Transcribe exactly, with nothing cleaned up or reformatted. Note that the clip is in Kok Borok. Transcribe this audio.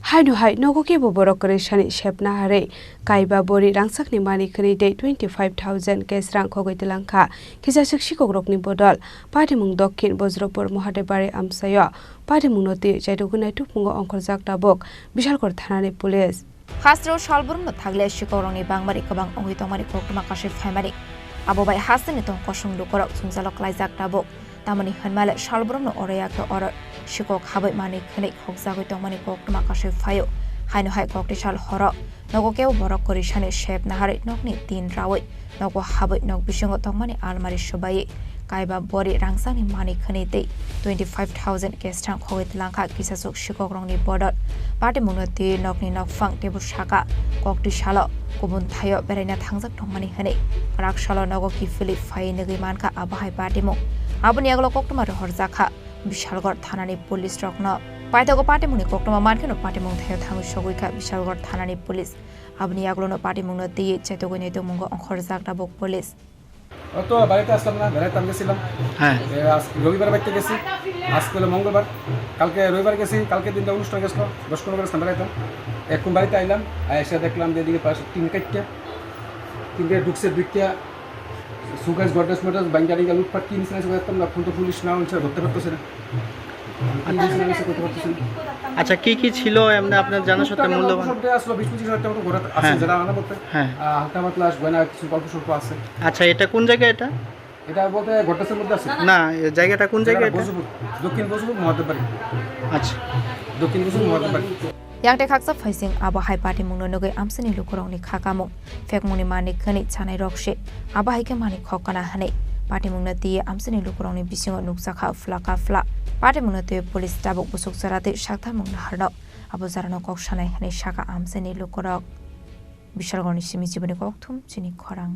Haino hai nogo kebo borok kwrwi sani sepna harwi kaiba bori rangsakni mani khwnwi tei twenty five thousand cash rang khogwi twlangkha. Kisa swk sikokrokni bodol Patimung Dokhin Bojropur Mohadebari amchaio patimungno twi chaitugwi naitugmungo ongkhorjak tabuk Bishalgarh thanani police. Hasteo salbrumno thagle sikokrokni bangmari kwbang wngwi tongmani koktwma kasui phaimani. Abo bai hasteni tong kosong lukorok jwngjalo klaijak tabuk. Tamoni hwnmale salbrumno oro ya khe oro sikok habwi manwi khwnwi khokjagwi tongmani koktwma kasui phaio. Haino hai kokti sal horo nogo kebo borok kwrwi sani sep naharwi nokni tin rawi nogo habwi nok bisingo tongmani almari swbaiwi kaiba bori rangsakni mani khwnwi tei twenty five thousand cash rang khogwi twlangkha kisasuk sikokrokni bodol. Patimungno twi nokni nokphang teibo saka kokti salo kubun thaio beraina thangjak tongmani hwnwi kwrak salo nogo kiphilwi phaiwi nugwi mankha abo hai patimung. Aboni yagulo koktwma rohorjakha Bishalgarh thanani police rokno. Paithago patimungni koktwma mankheno patimung thaio thangwi sogwi kha Bishalgarh thanani police. Aboni yagulono patimungno twiwi chaitugwi naitugmungo ongkhorjak tabuk police. অত বাড়িতে আসলাম না, বেড়াইতাম গেছিলাম। হ্যাঁ। এ, আজ রবিবার বাড়িতে গেছি, আজকে হলো মঙ্গলবার, কালকে রবিবার গেছি, কালকে দিনটা অনুষ্ঠান গেছিল, দশ পনেরো করে বেড়াইতাম। এখন বাড়িতে আইলাম, আর এসে দেখলাম যে এদিকে প্রায় তিন কাইটটা, তিন কাইট ঢুকছে, দুইটা সুকেস, গডরেজ মডরেজ, ভাঙ্গা টিঙ্গা লুটপাট কি নিচে নিচে করতাম না, এখন তো পুলিশ না হচ্ছে, ধরতে পারতেছে না। কি নিচে নিচে করতে পারতেছে না। আচ্ছা, কি কি ছিল এমনি আপনার জানা সত্ত্বে টুকটাক মূল্যবান? সব আসলো বিশ পঁচিশ হাজার টাকা মতো ঘরে আছে, হ্যাঁ। যারা আনা করতে। হ্যাঁ। আহ, হালকা পাতলা গয়না কিছু অল্প স্বল্প আছে। আচ্ছা, এটা কোন জায়গা এটা? এটা বলতে গডরেজের মধ্যে আছে। না, এই জায়গাটা কোন জায়গা জায়গাটা এটা? বসুপুর, দক্ষিণ বসুপুর মহাদেব বাড়ি। আচ্ছা। দক্ষিণ বসুপুর মহাদেব বাড়ি। Yang tei khaksa phaising abo hai patimungno nugwi amchaini lukurokni kha kamung phekmungni mani khwnwi chanai rok se. Abo hai khe mani khokana hwnwi patimungno twiwi amchaini lukurokni bisingo nukjakha phla ka phla. Patimungno twiwi police tabuk busuk chara tei saktharmung naharno abo jarano kok sanai hwnwi sakha amchaini lukurok. Bishalgarhni simi chiboni kokthum chini khorang.